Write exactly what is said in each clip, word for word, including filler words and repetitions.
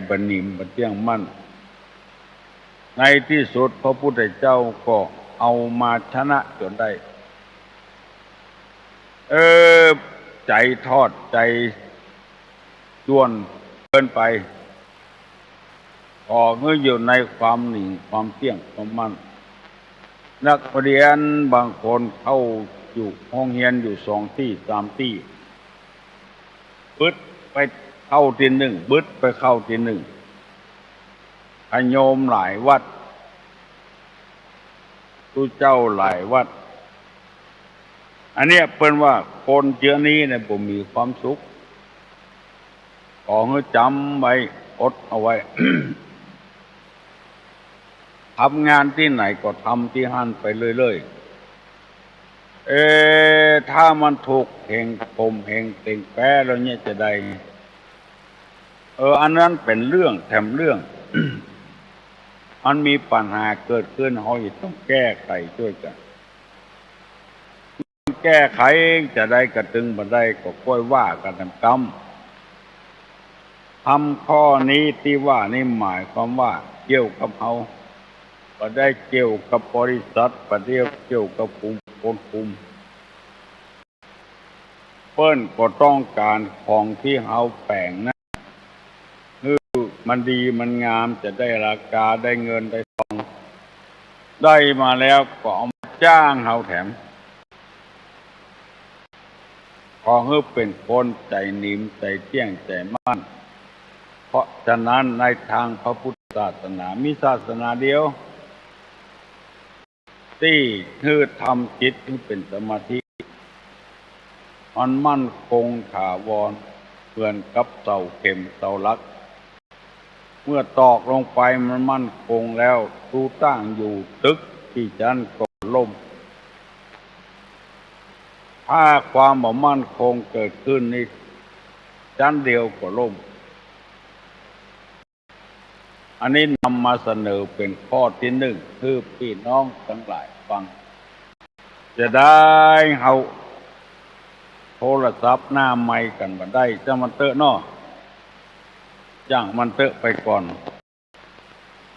บ่หนิมบ่เตี้ยงมั่น ในตี้สุดพระพุทธเจ้าก็เอามาชนะจ๋นได้ เออ ใจ๋ทอดใจ๋ด้วนเกินไป ขอหื้ออยู่ในความหนิม ความเตี้ยง ความมั่น นักเฮียนบางคนเข้าอยู่ห้องเฮียนอยู่สองตี้สามตี้ บึดไปเข้าตี้นึ่ง บึดไปเข้าตี้นึ่ง ขะโยมหลายวัด ตุ๊เจ้าหลายวัด อันเนี้ยเปิ้นว่าคนเจื้อนี้เนี่ยบ่มีความสุข ขอหื้อจ๋ำไว้ อดเอาไว้ ทำงานตี้ไหนก็ทำตี้หั้นไปเรื่อยๆ เออ ถ้ามันถูกเหงข่มเหงเต็งแป๊แล้วเนี่ยจะได้ เออ อันนั้นเป๋นเรื่องแถมเรื่อง มันมีปัญหาเกิดขึ้น เฮาจะต้องแก้ไขจ้วยกั๋น แก้ไขจะได้กระตึงบ่ได้ก็ก้อยว่ากั๋นต๋ามกำ ธรรมข้อนี้ตี้ว่านี้หมายความว่าเกี่ยวกับเฮา บ่ได้เกี่ยวกับบริษัท บ่ได้เกี่ยวกับกลุ่มคนกลุ่ม เปิ้นก็ต้องก๋านของตี้เฮาแป๋งนั้น หื้อมันดีมันงาม จะได้ราคา ได้เงินได้ทอง ได้มาแล้วก็เอามาจ้างเฮาแถม ขอหื้อเป๋นคนใจ๋หนิม ใจ๋เตี้ยง ใจ๋มั่น เพราะฉะนั้นในตางพระพุทธศาสนามีศาสนาเดียว ตี้หื้อทำจิตหื้อเป๋นสมาธิ มันมั่นคงถาวร เหมือนกับเสาเข็มเสาหลัก เมื่อตอกลงไปมันมั่นคงแล้ว ตู้ตั้งอยู่ตึกกี่จั้นก็บ่ล่ม ถ้าความบ่มั่นคงเกิดขึ้นนี่ จั้นเดียวก็ล่ม อันนี้นำมาเสนอเป๋นข้อตี้นึ่ง หื้อปี้น้องตังหลายฟัง จะได้เฮาโทรศัพท์หน้าไมค์กั๋นบ่ได้ จ้างมันเต๊อะเนาะ จ้างมันเต๊อะไปก่อน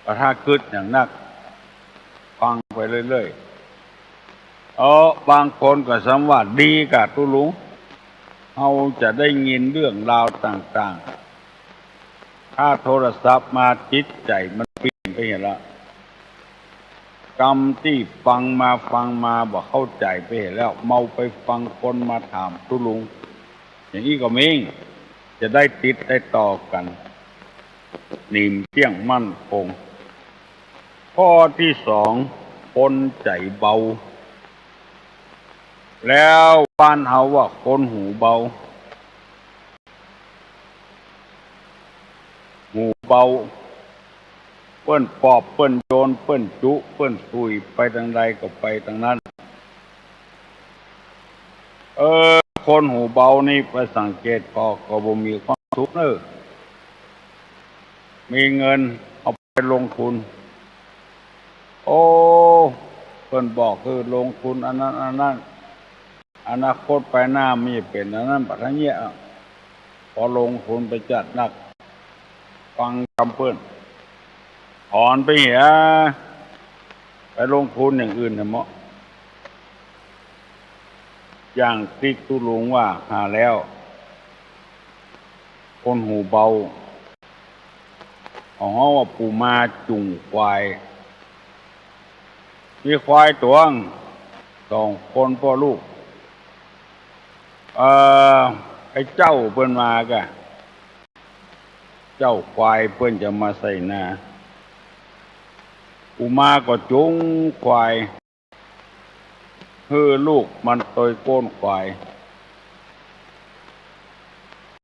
บ่ถ้ากึ๊ดหยังนัก ฟังไปเรื่อยๆ เออ บางคนก็สำว่าดีก่ะตุ๊ลุง เฮาจะได้ยินเรื่องราวต่างๆ ถ้าโทรศัพท์มาจิตใจ๋มันเปลี่ยนไปเหียละ กำตี้ฟังมาฟังมาบ่เข้าใจ๋ไปเหียแล้ว เมาไปฟังคนมาถามตุ๊ลุง อย่างอี้ก็มี จะได้ติดได้ต่อกั๋น หนิมเตี้ยงมั่นคง ข้อตี้สอง คนใจ๋เบา แล้วบ้านเฮาว่าคนหูเบา หูเบา เปิ้นปอบ เปิ้นโยน เปิ้นจุ เปิ้นสุย ไปตางใดก็ไปตางนั้น เออ คนหูเบานี่ไปสังเกตผ่อก็บ่มีความสุขเน่อ มีเงินเอาไปลงทุน โอ้ เปิ้นบอกคือลงทุนอันนั้นอันนั้น อนาคตไปหน้ามันจะเป๋นอันนั้นบัดเนี้ย ปอลงทุนไปจัดนัก ฟังกำเปิ้น ถอนไปเหีย ไปลงทุนอย่างอื่นเถอะเมาะ อย่างตี้ตุ๊ลุงว่าหาแล้ว คนหูเบา ของเฮาว่าปู่มาจุงควาย มีควายต๋วง สองคนป้อลูก เอ่อ ไอ้เจ้าเปิ้นมาก่ะ เจ้าควายเปิ้นจะมาใส่นา ปู่มาก็จุงควาย หื้อลูกมันตวยโก๊นควาย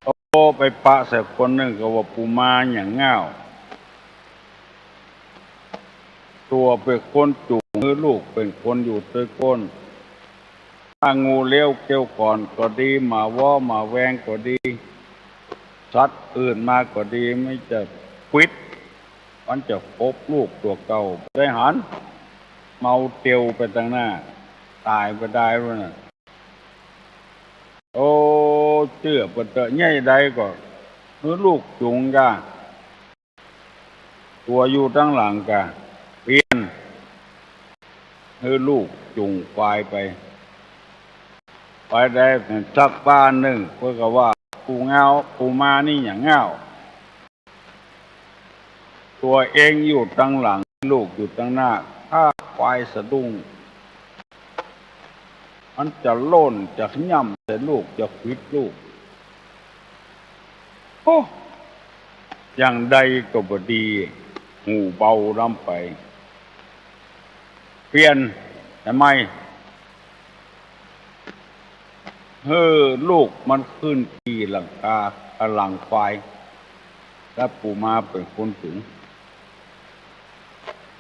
โอ้ ไปปะใส่คนนึ่งก็ว่าปู่มาอย่างง่าว ตั๋วเป๋นคนจุง หื้อลูกเป๋นคนอยู่ตวยโก๊น ถ้างูเลี้ยวเกี้ยวก่อนก็ดี หมาวอหมาแวงก็ดี สัตว์อื่นมาก็ดี มันจะควิด มันจะขบลูกตั๋วเก่า บ่ได้หัน เมาเตียวไปตางหน้า ต๋ายไปได้แล้วน่ะ โอ้ เจื้อเปิ้นเต๊อะ ใหญ่ใดก็หื้อลูกจุงก่ะ ตั๋วอยู่ตังหลังก็เปลี่ยนหื้อลูกจูงควายไป ไปได้สักป้าหนึ่ง เปิ้นก็ว่า ปู่เงา ปู่มานี่หยังเงา ตั๋วเองอยู่ตังหลัง ลูกอยู่ตังหน้า ถ้าควายสะดุ้ง มันจะโล่น จะย่ำใส่ลูก จะขวิดลูก โอ้ อย่างใดก็บ่ดี หูเบาล้ำไป เปลี่ยน ทำไม หื้อลูกมันขึ้นขี่หลังคา หลังควาย แล้วปู่มาเป๋นคนจูง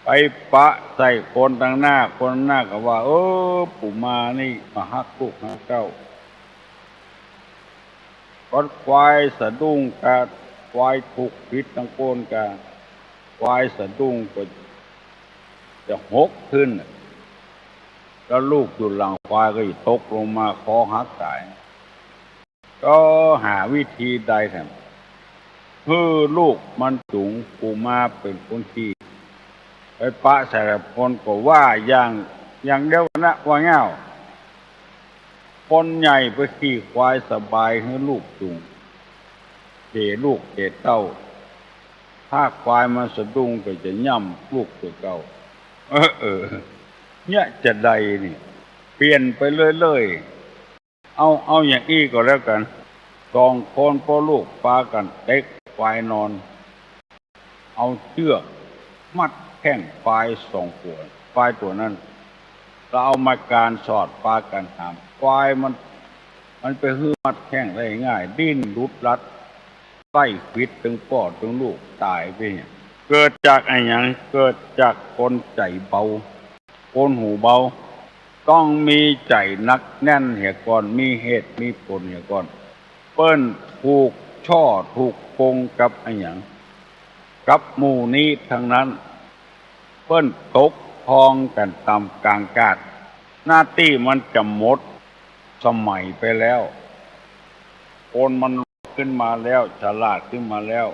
ไปปะใส่คนตังหน้า คนตังหน้าก็ว่า เออ ปู่มานี่บ่ฮักลูกฮักเต้า ก็ควายสะดุ้งกา ควายถูกขวิดตังโก้นกา ควายสะดุ้งก็จะหกขึ้น แล้วลูกอยู่หลังควายก็จะตกลงมาคอหักต๋าย ก็หาวิธีใดแถม หื้อลูกมันจูง ปู่มาเป๋นคนขี่ ไปปะใส่คนก็ว่าอย่าง อย่างเดียวกั๋นนะ ว่าเงา คนใหญ่ไปขี่ควายสบาย หื้อลูกจูง เขลูกเขเต้า ถ้าควายมันสะดุ้งก็จะย่ำลูกตั๋วเก่า เออ เออ เนี่ยจะใดนี่ เปลี่ยนไปเรื่อยๆ เอา เอาอย่างอี้ก็แล้วกั๋น สองคนป้อลูกปากั๋นเต็กควายนอน เอาเจื้อกมัดแข้งควายสองตั๋ว ควายตั๋วนั้น แล้วเอาไม้กานสอดปากั๋นหาม ควายมัน มันไปหื้อมัดแข้งได้ง่าย ดิ้นหลุดหลัด ไล่ขวิดตึงป้อตึงลูกต๋ายไปเนี่ย เกิดจากอะหยัง เกิดจากคนใจ๋เบา คนหูเบา ต้องมีใจ๋หนักแน่นเหียก่อน มีเหตุมีผลเหียก่อน เปิ้นถูกฉ้อถูกโกงกับอะหยัง กับหมู่นี้ตังนั้น เปิ้นตกทองกั๋นต๋ามก๋างกาด หน้าตี้มันจะหมดสมัยไปแล้ว คนมันขึ้นมาแล้ว ฉลาดขึ้นมาแล้ว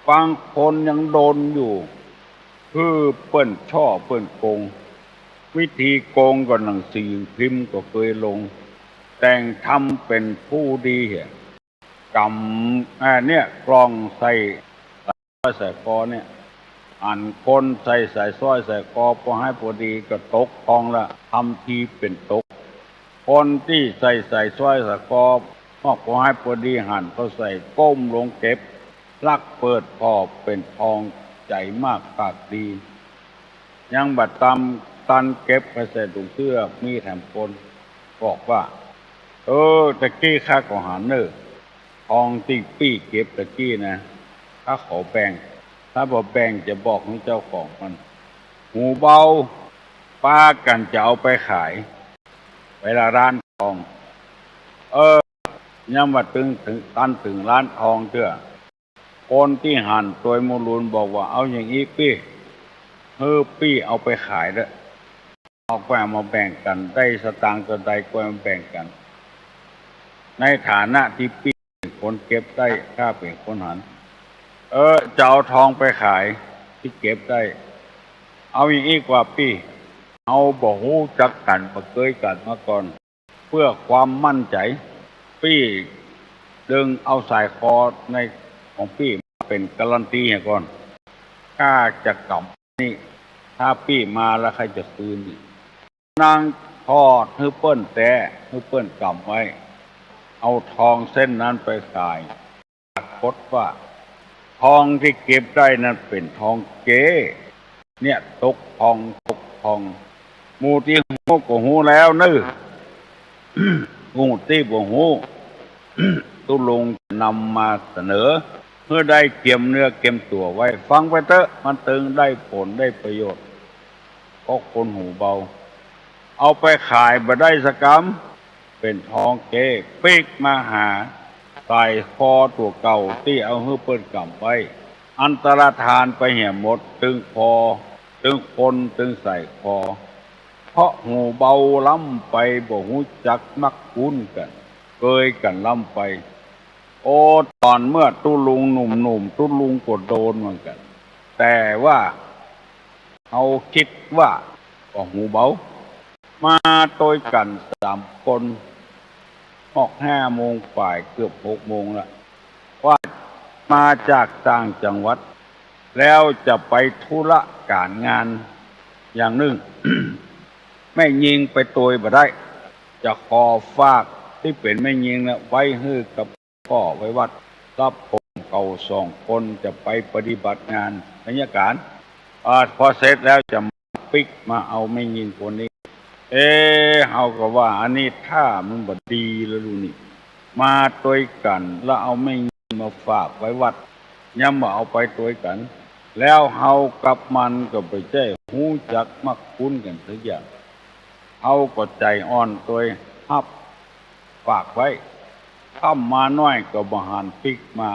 บางคนยังโดนอยู่ หื้อเปิ้นฉ้อเปิ้นโกง วิธีโกงก็หนังสือพิมพ์ก็เกยลง แต่งทำเป๋นผู้ดีเหีย ก๋ำ อ่า เนี่ย กล่องใส่สร้อยใส่คอเนี่ย อันคนใส่สายสร้อยใส่คอ ปอฮ้ายปอดีก็ตกทองละ ทำทีเป๋นตก คนตี้ใส่สายสร้อยสายคอ มอกปอฮ้ายปอดีหันเข้าใส่ ก้มลงเก็บ ลักเปิดผ่อเป๋นทองใจ๋มากปากดี ยังบ่ตำตันเก็บเข้าใส่ถุงเสื้อ มีแถมคนบอกว่า เออ ตะกี้ข้าก็หันเน่อ ทองตี้ปี้เก็บตะกี้นะ ข้าขอแบ่ง ถ้าบ่แบ่งจะบอกหื้อเจ้าของมัน หูเบา ปากั๋นจะเอาไปขาย ไปละร้านทอง เออ ยังบ่ตึง ตึง ตันเถิงร้านทองเตื้อ คนตี้หันตวยหมู่หลุนบอกว่า เอาอย่างอี้ปี้ หื้อปี้เอาไปขายเต๊อะ เอาก้อยเอามาแบ่งกั๋น ได้สตางค์เต้าใดก้อยเอามาแบ่งกั๋น ในฐานะตี้ปี้เป๋นคนเก็บได้ ข้าเป๋นคนหัน เออ จะเอาทองไปขายตี้เก็บได้ เอาอย่างอี้กว่าปี้ เฮาบ่ฮู้จักกั๋น บ่เกยกั๋นมาก่อน เปื้อความมั่นใจ๋ ปี้ดึงเอาสายคอในของปี้มาเป๋นการันตีเหียก่อน ข้าจะก๋ำนี่ ถ้าปี้มาแล้วข้าจะคืนนี่ นางถอดหื้อเปิ้นแต๊ หื้อเปิ้นก๋ำไว้ เอาทองเส้นนั้นไปขาย ปรากฏว่า ทองตี้เก็บได้นั้นเป๋นทองเก๊ เนี่ย ตกทอง ตกทอง หมู่ตี้ฮู้ก็ฮู้แล้วเน่อ หมู่ตี้บ่ฮู้ ตุ๊ลุงจะนำมาเสนอ หื้อได้เกียมเนื้อเกียมตั๋วไว้ ฟังไปเต๊อะ มันตึงได้ผลได้ประโยชน์ เพราะคนหูเบา เอาไปขายบ่ได้สักกำ เป๋นทองเก๊ ปิ๊กมาหา สายคอตั๋วเก่าตี้เอาหื้อเปิ้นก๋ำไว้ อันตรธานไปเหียหมด ตึงคอ ตึงคน ตึงสายคอ เพราะหูเบาล้ำไป บ่ฮู้จักมักคุ้นกั๋น เกยกั๋นล้ำไป โอ้ ต๋อนเมื่อตุ๊ลุงหนุ่มๆ ตุ๊ลุงก็โดนเหมือนกั๋น แต่ว่าเฮาคิดว่าก็หูเบา มาตวยกั๋นสามคน ออกห้าโมงป่าย เกือบหกโมงละ ว่ามาจากต่างจังหวัด แล้วจะไปธุระก๋านงานอย่างนึ่ง แม่ญิงไปตวยบ่ได้ จะขอฝากตี้เป๋นแม่ญิงนะ ไว้หื้อกับป้อไว้วัด กับผมเขาสองคนจะไปปฏิบัติงานไสยก๋าน อ่า พอเสร็จแล้วจะปิ๊กมาเอาแม่ญิงคนนี้ เอ๊ะ เฮาก็ว่าอันนี้ท่ามันบ่ดีแล้วลูกนี่ มาตวยกั๋นแล้วเอาแม่ญิงมาฝากไว้วัด ยังบ่เอาไปตวยกั๋น แล้วเฮากับมันก็บ่ใจ้ฮู้จักมักคุ้นกั๋นสักอย่าง เฮาก็ใจ๋อ่อนตวยฮับฝากไว้ ค่ำมาหน้อยก็บ่หันปิ๊กมา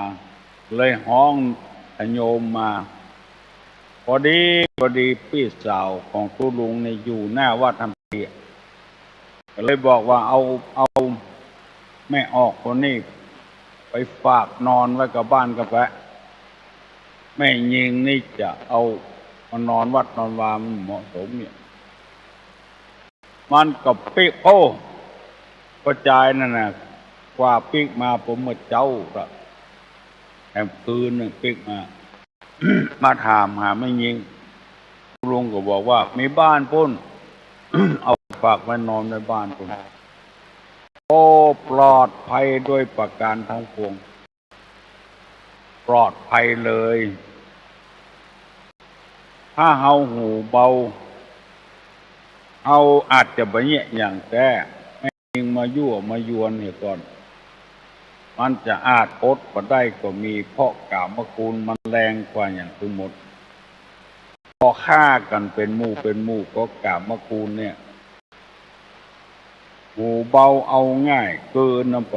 เลยฮ้องญาติโยมมา พอดี พอดีปี้สาวของตุ๊ลุงเนี่ยอยู่หน้าวัดหั้นตี้ ก็เลยบอกว่า เอา เอาแม่ออกคนนี้ไปฝากนอนไว้กับบ้านก็ไป แม่ญิงนี่จะเอามานอนวัดนอนวามันเหมาะสมเนี่ย มันก็ปิ๊ก โอ้ ป้อจายนั่นน่ะ กว่าปิ๊กมาผมเมื่อเจ๊าละ แถมคืนนึ่งปิ๊กมา มาถามหาแม่ญิง ลุงก็บอกว่ามีบ้านปู้น เอาฝากไว้นอนในบ้านปู้น โอ้ ปลอดภัยโดยประการทั้งปวง ปลอดภัยเลย ถ้าเฮาหูเบา เฮาอาจจะบ่เยียะหยัง แต่แม่ญิงมายั่วมายวนเหียก่อน มันจะอาจอดบ่ได้ก็มี เพราะกามคุณมันแรงกว่าหยังตึงหมด พอฆ่ากั๋นเป๋นหมู่เป๋นหมู่ก็กามคุณเนี่ย หูเบาเอาง่ายเกินนำไป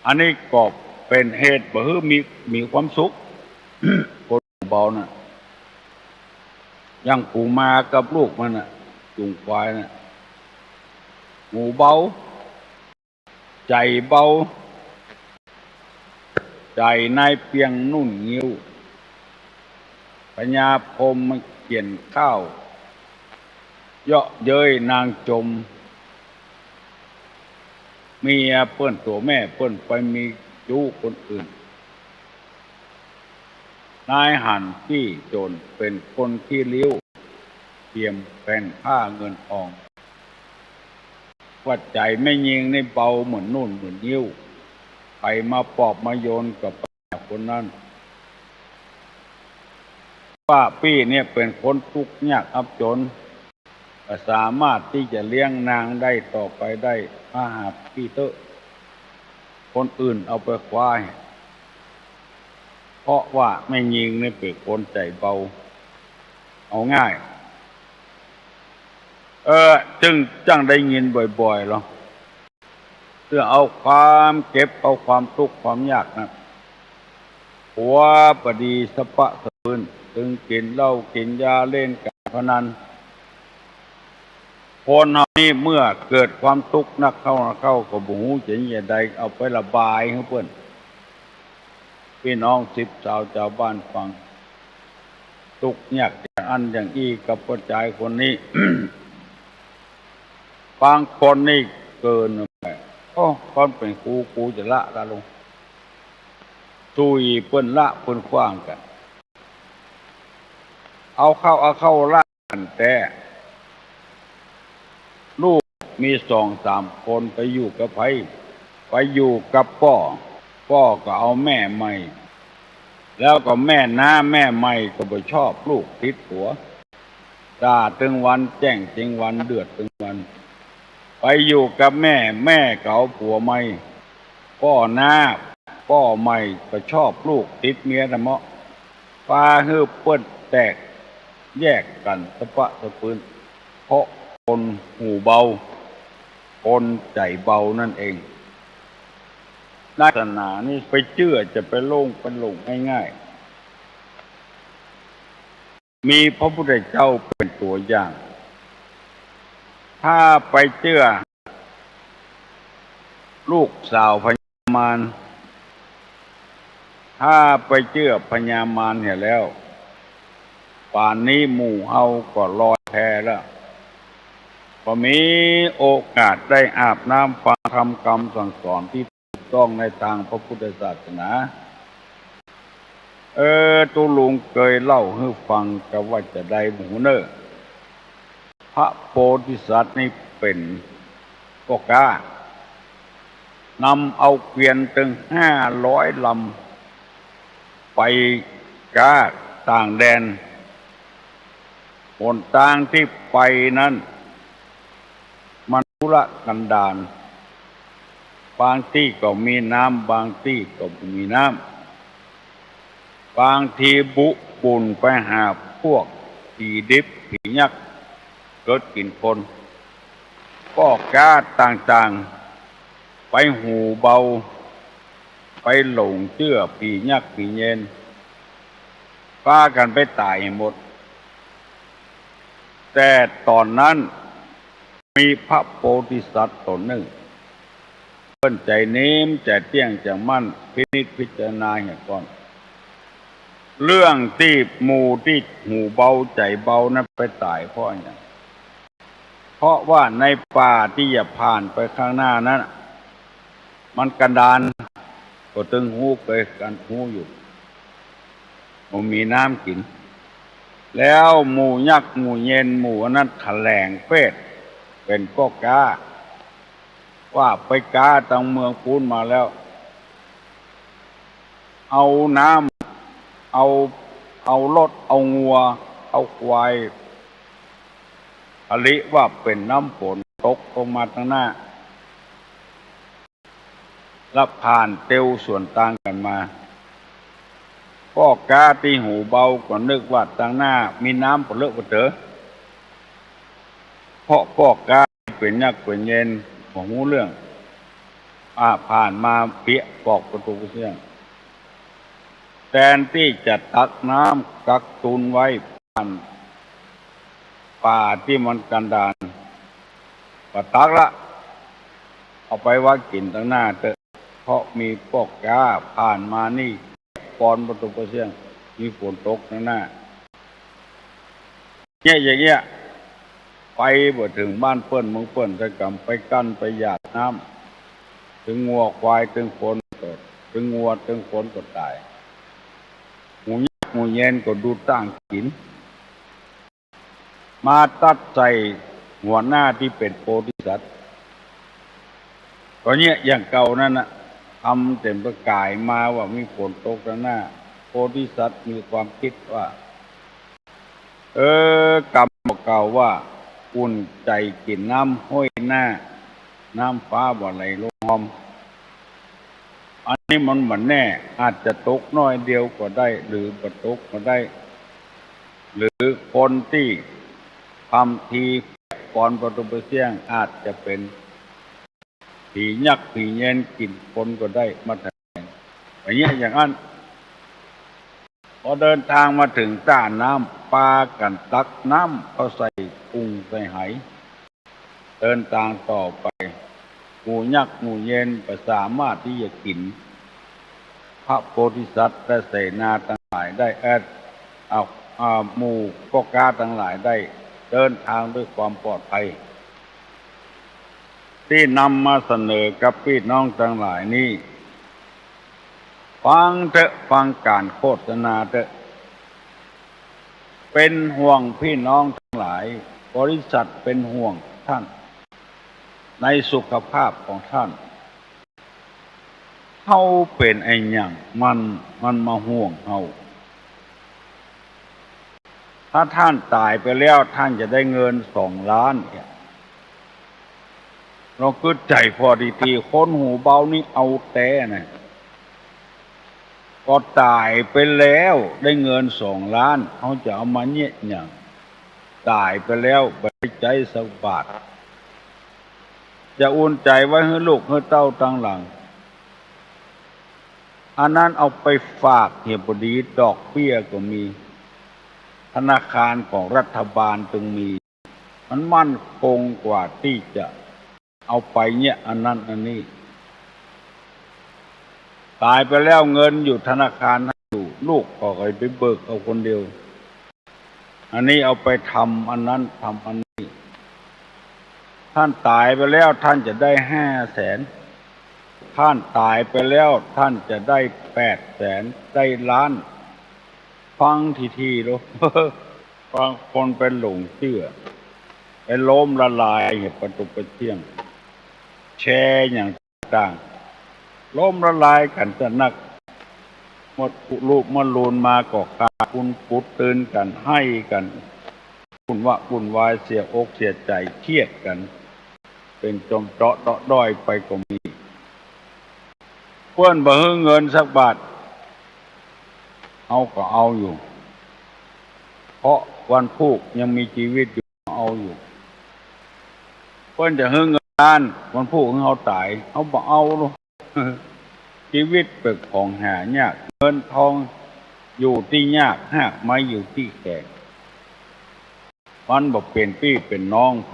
อันนี้ก็เป๋นเหตุบ่หื้อมี มีความสุข คนหูเบาน่ะ อย่างปู่มากับลูกมันน่ะ จูงควายน่ะ หูเบา ใจ๋เบา ใจ๋นายเปียงนุ่นงิ้ว พญาพรหมมาเขียนข้าว เยาะเย้ยนางจม เมียเปิ้นตั๋วแม่เปิ้นไปมีจู๊คนอื่น นายหันตี้โจ๋นเป๋นคนขี้ริ้ว เตรียมแผ่นผ้าเงินทอง ว่าใจ๋แม่ญิงนี่เบาเหมือนนุ่นเหมือนงิ้ว ใผมาปอบมาโยนก็ไปหาคนนั้น ว่าปี้เนี่ยเป๋นคนตุ๊กยากอับจ๋น บ่สามารถตี้จะเลี้ยงนางได้ต่อไปได้ มาหาปี้เต๊อะ คนอื่นเอาไปคว้า เพราะว่าแม่ญิงนี่เป๋นคนใจ๋เบา เอาง่าย เออ จึงจั้งได้ยินบ่อยๆ ลอ เตื้อเอาความเจ็บ เอาความตุ๊กข์ความยากนะ ผัวบ่ดีสะปะสะปืน ตึงกิ๋นเหล้ากิ๋นยาเล่นก๋านพนัน คนเฮานี่เมื่อเกิดความตุ๊กข์นักเข้านักเข้าก็บ่ฮู้จะเยียะใด เอาไประบายหื้อเปิ้น ปี้น้องสิบสาวจาวบ้านฟัง ตุ๊กข์ยากอย่างอั้นอย่างอี้กับป้อจายคนนี้ บางคนนี่เกินไป โอ้ ก่อนเป๋นกู กูจะละละลง สุยเปิ้นละเปิ้นขว้างกั๋น เอาเข้าเอาเข้าละกั๋นแต๊ ลูกมีสองสามคน ไปอยู่กับใผ ไปอยู่กับป้อ ป้อก็เอาแม่ใหม่ แล้วก็แม่น้าแม่ใหม่ก็บ่ชอบลูกติดผัว ด่าตึงวัน แจ้งตึงวัน เดือดตึงวัน ไปอยู่กับแม่ แม่ก็เอาผัวใหม่ ป้อน้า ป้อใหม่ก็ชอบลูกติดเมียทำเมาะ ปาหื้อเปิ้นแตกแยกกั๋นสะปะสะปืน เพราะคนหูเบา คนใจ๋เบานั่นเอง ในศาสนานี่ไปเจื้อจะไปหลง ไปหลงง่ายๆ มีพระพุทธเจ้าเป๋นตั๋วอย่าง ถ้าไปเจื้อลูกสาวพญามาร ถ้าไปเจื้อพญามารเหียแล้ว ป่านนี้หมู่เฮาก็ลอยแพแล้ว บ่มีโอกาสได้อาบน้ำฟังธรรมกำสั่งสอนตี้ถูกต้องในตางพระพุทธศาสนา เออ ตุ๊ลุงเกยเล่าหื้อฟังกาว่าจาใดบ่ฮู้เน่อ พระโพธิสัตว์นี่เป๋นป้อก๊า นำเอาเกวียนตึงห้าร้อยลำ ไปก๊าต่างแดน หนตางตี้ไปนั้น มันทุรกันดาร บางตี้ก็มีน้ำ บางตี้ก็บ่มีน้ำ บางทีบุบุ่นไปหาพวกผีดิบผียักษ์เกิดกิ๋นคน ป้อก๊าต่างๆ ไปหูเบา ไปหลงเจื้อผียักษ์ผีเยน ปากั๋นไปต๋ายหมด แต่ต๋อนนั้นมีพระโพธิสัตว์ต๋นนึ่ง เปิ้นใจ๋นิ่มใจ๋เตี้ยงใจ๋มั่น พินิจพิจารณาเหียก่อน เรื่องตี้หมู่ตี้หูเบาใจ๋เบานั้นไปต๋ายเพราะอะหยัง เพราะว่าในป่าตี้จะผ่านไปข้างหน้านั้น มันกันดาร ก็ตึงฮู้เกยกั๋นฮู้อยู่ บ่มีน้ำกิ๋น แล้วหมู่ยักษ์หมู่เยนหมู่อันนั้นแถลงเปดเป๋นป้อก๊า ว่าไปก๊าตางเมืองปู๊นมาแล้ว เอาน้ำ เอา เอารถ เอางัว เอาควาย ผลิว่าเป๋นน้ำฝนตกลงมาตางหน้า ละผ่านเตียวสวนตางกั๋นมา ป้อก๊าตี้หูเบาก็นึกว่าตางหน้ามีน้ำปะเลอะปะเต๋อ เพราะป้อก๊าเป๋นยักษ์เป๋นเยน บ่ฮู้เรื่อง อ่า ผ่านมาเปียะปอกประตู๋เสี้ยง แตนตี้จะตักน้ำกักตุนไว้ผ่านป่าตี้มันกันดาร บ่ตักละ เอาไปวางกิ๋นตางหน้าเต๊อะ เพราะมีป้อก๊าผ่านมานี่ ปอนประตู๋เสี้ยง มีฝนตกตางหน้า เยียะอย่างเยียะ ไปบ่เถิงบ้านเปิ้นเมืองเปิ้น แต่กำไปกั้นไปหยาดน้ำ ตึงงัวควายตึงคนก็ ตึงงัวตึงคนก็ต๋าย หมู่ยักษ์หมู่เยนก็ดูต้างกิ๋น มาตัดใส่หัวหน้าตี้เป๋นโพธิสัตว์ ก็เยียะอย่างเก่านั้นน่ะ ทำเต๋นประก๋ายมาว่ามีฝนตกตางหน้า โพธิสัตว์มีความกึ๊ดว่า เออ กำบ่าเก่าว่า อุ่นใจ๋กิ๋นน้ำห้วยหน้า น้ำฟ้าบ่ไหลลงฮอม อันนี้มันบ่แน่ อาจจะตกน้อยเดียวก็ได้ หรือบ่ตกก็ได้ หรือคนตี้ทำทีปอนประตู๋เสี้ยง อาจจะเป๋นผียักษ์ผีเยนกิ๋นคนก็ได้ มาแถลง อย่างเยียะอย่างอั้น พอเดินตางมาเถิงต้าน้ำ ปากั๋นตักน้ำเข้าใส่กุ่งใส่ไห เดินตางต่อไป หมู่ยักษ์หมู่เยนบ่สามารถตี้จะกิ๋นพระโพธิสัตว์และเสนาตังหลายได้ เอ่อ เอา อ่า หมู่ป้อก๊าตังหลายได้ เดินตางด้วยความปลอดภัย ตี้นำมาเสนอกับปี้น้องตังหลายนี้ ฟังเต๊อะ ฟังก๋านโฆษณาเต๊อะ เป๋นห่วงปี้น้องตังหลาย บริษัทเป๋นห่วงต้าน ในสุขภาพของต้าน เฮาเป๋นอะหยัง มัน มันมาห่วงเฮา ถ้าต้านต๋ายไปแล้ว ต้านจะได้เงินสองล้านเนี่ย ลองกึ๊ดใจ๋ผ่อดีๆ คนหูเบานี่เอาแต๊นะ ก็ต๋ายไปแล้วได้เงินสองล้าน เฮาจะเอามาเยียะหยัง ต๋ายไปแล้วบ่ได้ใจ๊สักบาท จะอุ่นใจ๋ไว้หื้อลูกหื้อเต้าตางหลัง อันนั้นเอาไปฝากเหียบ่ดี ดอกเบี้ยก็มี ธนาคารของรัฐบาลตึงมี มันมั่นคงกว่าตี้จะเอาไปเยียะอันนั้นอันนี้ ต ต๋ายไปแล้วเงินอยู่ธนาคารอยู่ ลูกก็ไปเบิกเอาคนเดียว อันนี้เอาไปทำอันนั้นทำอันนี้ ท่านต๋ายไปแล้วท่านจะได้ห้าแสน ท่านต๋ายไปแล้วท่านจะได้แปดแสน ได้ล้าน ฟังถี่ๆ ดู บางคนไปหลงเจื้อ ไปล้มละลาย เหีย ปะตุ๊บปะเสี้ยง แชร์อย่างต่างๆ ล้มละลายกั๋นจะนัก หมดลูกหมดลูนมาก็ฆ่ากุนกูดตื่นกั๋น ไห้กั๋น วุ่นวะวุ่นวาย เสียอกเสียใจ๋ เครียดกั๋น เป๋นจมเจาะเตาะด้อยไปก็มี เปิ้นบ่หื้อเงินสักบาท เฮาก็เอาอยู่ เพราะวันพูกยังมีจีวิตอยู่ เอาอยู่ เปิ้นจะหื้อเงินล้าน วันพูกหื้อเฮาต๋าย เฮาบ่เอาหรอก จีวิตเป๋นของหายาก เงินทองอยู่ตี้ยาก ฮากไม้อยู่ตี้แขง มันบ่เป๋นปี้เป๋นน้องใผ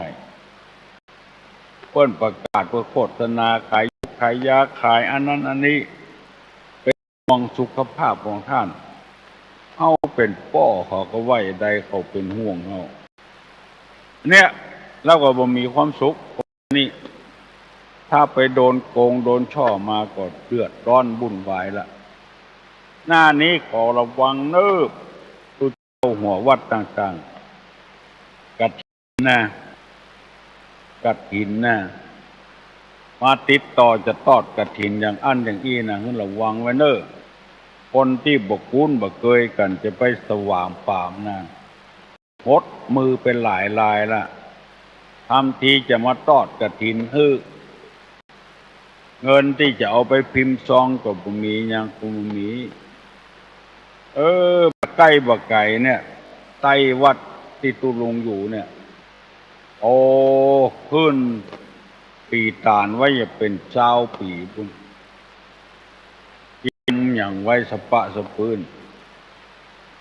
เปิ้นประกาศเปื้อโฆษณาขายยูกขายยา ขายอันนั้นอันนี้ เป๋นห่วงสุขภาพของต้าน เฮาเป๋นป้อเขาก็ไว้ใด เขาเป๋นห่วงเฮา เนี่ย เฮาก็บ่มีความสุข นี่ ถ้าไปโดนโกงโดนฉ้อมาก็เดือดร้อนวุ่นวายละ หน้านี้ขอระวังเน่อ ตุ๊เจ้าหัววัดต่างๆ กฐินนะ กฐินนะ มาติดต่อจะตอดกฐินอย่างอั้นอย่างอี้นะ หื้อระวังไว้เน่อ คนตี้บ่คุ้นบ่เกยกั๋นจะไปสวามปามนะ หดมือไปหลายรายละ ทำทีจะมาตอดกฐินหื้อ เงินตี้จะเอาไปพิมพ์ซองก็บ่มี หยังก็บ่มี เออ บ่ใก้บ่ไก๋เนี่ย ใต้วัดตี้ตุ๊ลุงอยู่เนี่ย โอ้ ขึ้นปี๋ตานไว้จะเป๋นซาวปี๋ปู๊น เตรียมหยังไว้สะป๊ะสะปื้น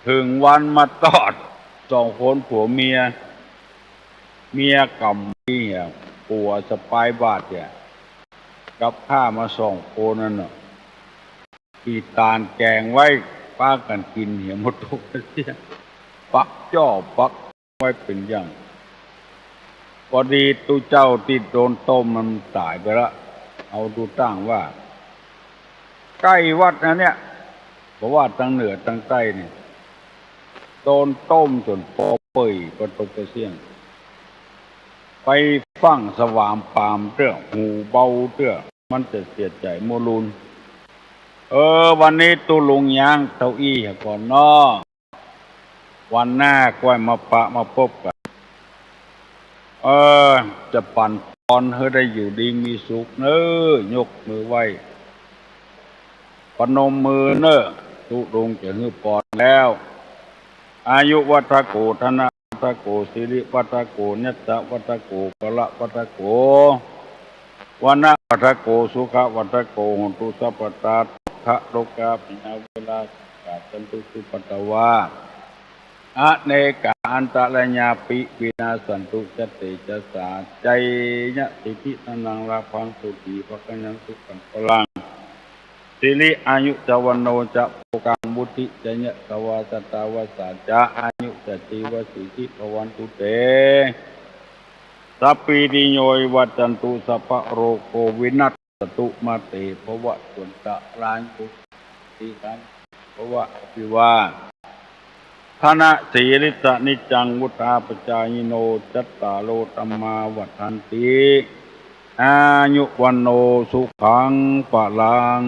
เถิงวันมาตอด สองคนผัวเมีย เมียก๋ำปี๋เหีย ผัวสะปายบาตรเหีย กับข้ามาสองคนนั่นน่ะ ปี๋ตานแก๋งไว้ ปากั๋นกิ๋นเหีย หมดทุกเสี้ย ปักจ้อปัก ไว้เป๋นอย่าง พอดีตุ๊เจ้าตี้โดนต้มมันต๋ายไปละ เอาดูตั้งว่า ใก้วัดนะเนี่ย บ่ว่าตางเหนือตางใต้นี่ โดนต้มจ๋นปอเปื่อยปะตุ๊บปะเสี้ยง ไปฟั่งสวามปามเตื้อ หูเบาเตื้อ มันจะเสียใจ๋มัวลูน เออ วันนี้ตุ๊ลุงย้างเต้าอี้เหียก่อนเนาะ วันหน้าก้อยมาปะมาปบกั๋น เออ จะปั๋นปอนหื้อได้อยู่ดีมีสุขเน่อ ยกมือไหว้ ประนมมือเน่อ ตุ๊ลุงจะหื้อปอนแล้ว อายุวัฒโก ธนวัฒโก สิริวัฒโก ยัสสะวัฒโก พละวัฒโก วณวัฒโก สุขวัฒโก โหนตุสัพพะตา ทุกขะโรกาภิณา เวรา โสกา จันตุ สุปัตตวา อเนกา อันตะรายาปิ วินาสสันตุ จะเตจะสา ไจยะสิทธิ ธนัง ลาภัง โสติ ภักขยัง สุขัง พลัง สิริ อายุ จะ วัณโณ จะ โภคัง วุฒิ จะ ยะสะวา สะตา วัสสา จะ อายุ จะ จีวะ สีทิ ภะวันตุ เต สัพพีติโย วิวัชชันตุ สัพพะโรโค วินัสสะตุ มา เต ภะวัตวันตะรายโย สุขัง พะวะ อภิวาทะนะสีลิสสะ นิจจัง วุฑฒาปะจายิโน จัตตาโร ธัมมา วัฑฒันติ อายุ วัณโณ สุขัง พะลัง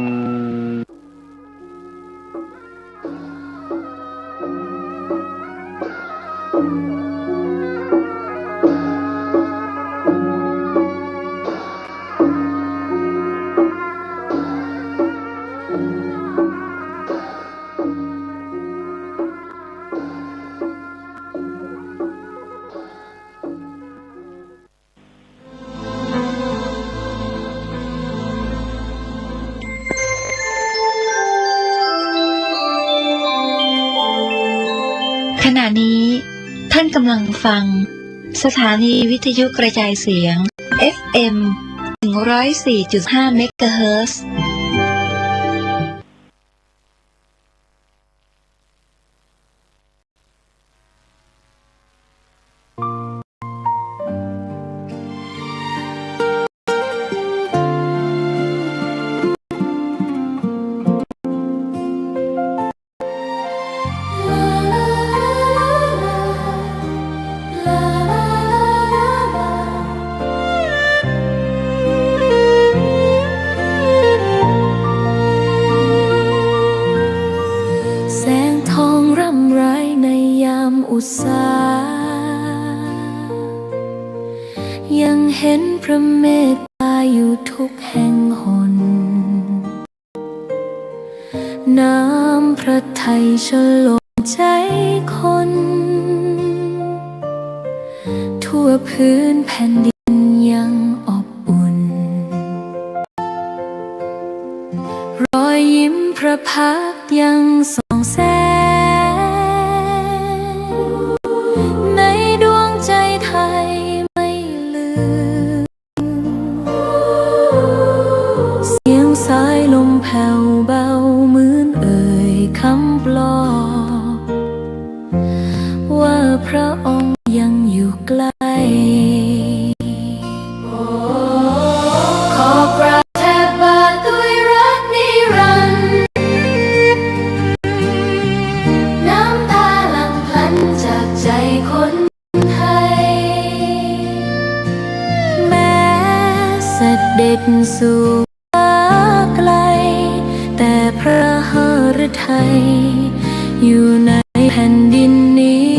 ขณะนี้ท่านกำลังฟังสถานีวิทยุกระจายเสียง เอฟเอ็ม หนึ่งร้อยสี่จุดห้า เมกะเฮิรตซ์ สา ยังหันพระเมตต๋าอยู่ทุกแห่งหน น้ำพระทัยชโลมใจ๋คน ทั่วพื้นแผ่นดินยังอบอุ่น รอยยิ้มพระพักตร์ยังส่องแสง ในดวงใจ๋ไทยไม่ลืม เสียงสายลมแผ่วเบาเหมือนเอ่ยคำปลอบ ว่าพระองค์ยังอยู่ใกล้ ขอกราบแทบบาทด้วยรักนิรันดร์ น้ำตาหลั่งพลันจากใจ๋คนไทย แม้เสด็จสู่ ฟ้าไกล แต่พระหฤทัยอยู่ในแผ่นดินนี้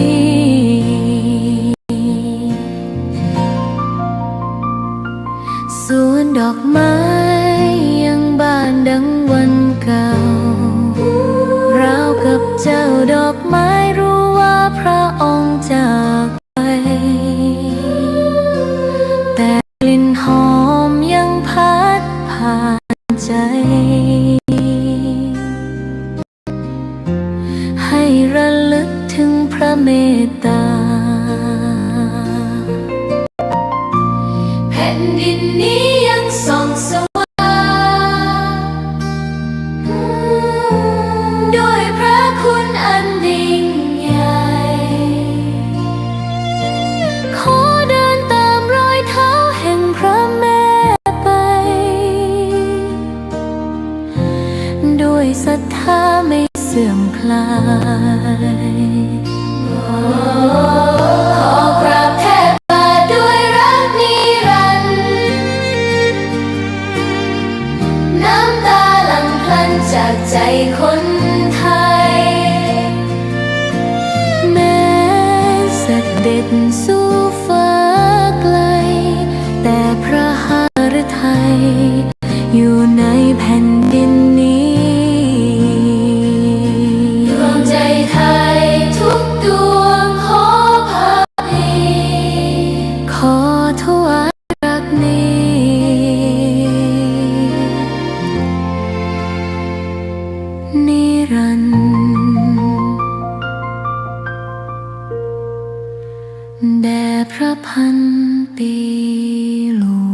สวนดอกไม้ยังบานดังวันเก่า ราวกับเจ้าดอกไม้รู้ว่าพระองค์จาก ไป แต่กลิ่นหอมยังพัดผ่านใจ๋ ให้ระลึกถึงพระเมตต๋า แผ่นดินนี้ยังส่องสว่าง ด้วยพระคุณอันยิ่งใหญ่ ขอเดินตามรอยเท้าแห่งพระแม่ไป ด้วยศรัทธาไม่เสื่อมคลาย ขอกราบแทบบาทด้วยรักนิรันดร์ น้ำตาหลั่งพลันจากใจ๋คนไทย แม้เสด็จสู่ฟ้าไกล แต่พระหฤทัยอยู่ในแผ่นดินนี้ ดวงใจ๋ไทยทุกดวงขอพระ ขอถวายรักนี้นิรันดร์ แด่พระพันปีหลวง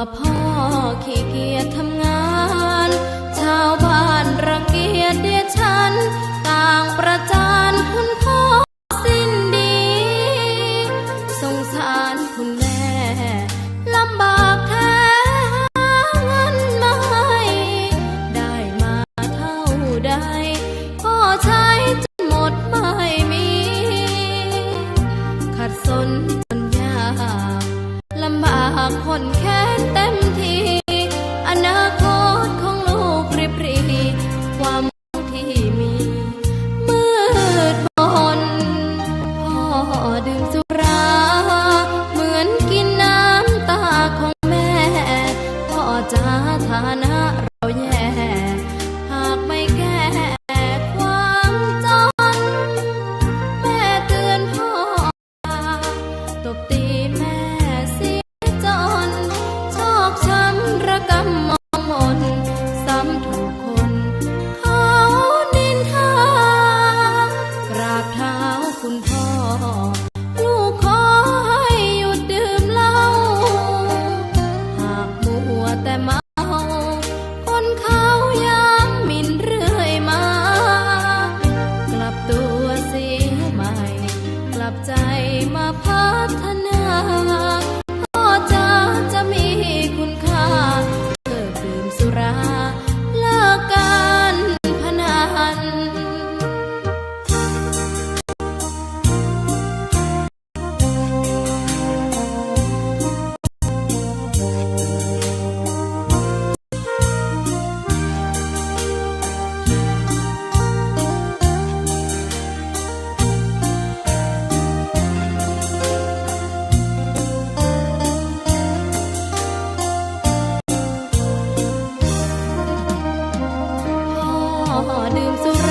ว่าพ่อขี้เกียจทำงาน ชาวบ้านรังเกียจเดียะฉัน ต่างประจานคุณพ่อสิ้นดี สงสารคุณแม่ ลำบากแท้หาเงินมาให้ ได้มาเท่าใด พ่อใช้จนหมดไม่มี ขัดสนจนยาก ลำบากข้นแค้นเต็มที อนาคตของลูกริบหรี่ ความหวังที่มี มืดมน พ่อดื่มสุรา เหมือนกินน้ำตาของแม่ พ่อจ๋า ฐานะเราแย่ หากไม่แก้ความจน แม่เตือนพ่อ ตบตีแม่เสียจน ชอกช้ำระกำมองมน ซ้ำถูกคนเขานินทา กราบเท้าคุณพ่อ ลูกขอให้หยุดดื่มเหล้า หากมัวแต่เมา คนเขาย้ำหมิ่นเรื่อยมา กลับตัวเสียใหม่ กลับใจมาพัฒนา พ่อจ๋า จะมีคุณค่า เลิกดื่มสุรา เลิกการพนัน พ่อดื่มสุร